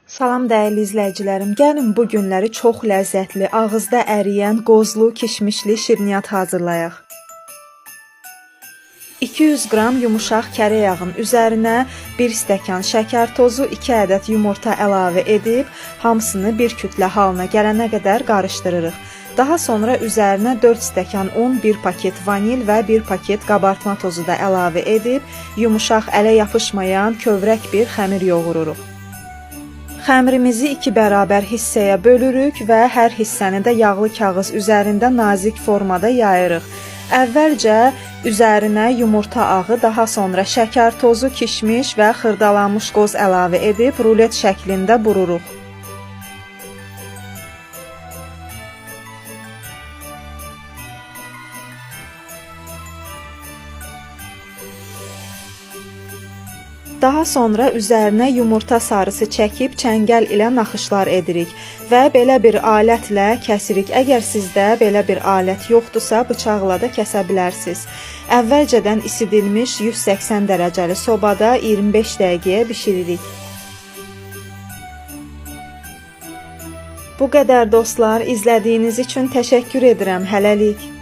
Salam dəyərli izləyicilərim, gəlin bu günləri çox ləzzətli, ağızda əriyən qozlu, kişmişli şirniyyat hazırlayaq. 200 qram yumuşaq kərə yağın üzərinə 1 stəkan şəkər tozu, 2 ədəd yumurta əlavə edib hamısını bir kütlə halına gələnə qədər qarışdırırıq. Daha sonra üzərinə 4 stəkan un, 1 paket vanil və 1 paket qabartma tozu da əlavə edib yumuşaq, ələ yapışmayan kövrək bir xəmir yoğururuq. Xəmirimizi 2 bərabər hissəyə bölürük və hər hissəni də yağlı kağız üzərində nazik formada yayırıq. Əvvəlcə üzərinə yumurta ağı, daha sonra şəkər tozu, kişmiş və xırdalanmış qoz əlavə edib rulet şəklində bururuq. Daha sonra üzərinə yumurta sarısı çəkib çəngəl ilə naxışlar edirik və belə bir alətlə kəsirik. Əgər sizdə belə bir alət yoxdursa, bıçaqla da kəsə bilərsiniz. Əvvəlcədən isidilmiş 180 dərəcəli sobada 25 dəqiqəyə bişiririk. Bu qədər dostlar, izlədiyiniz üçün təşəkkür edirəm. Hələlik.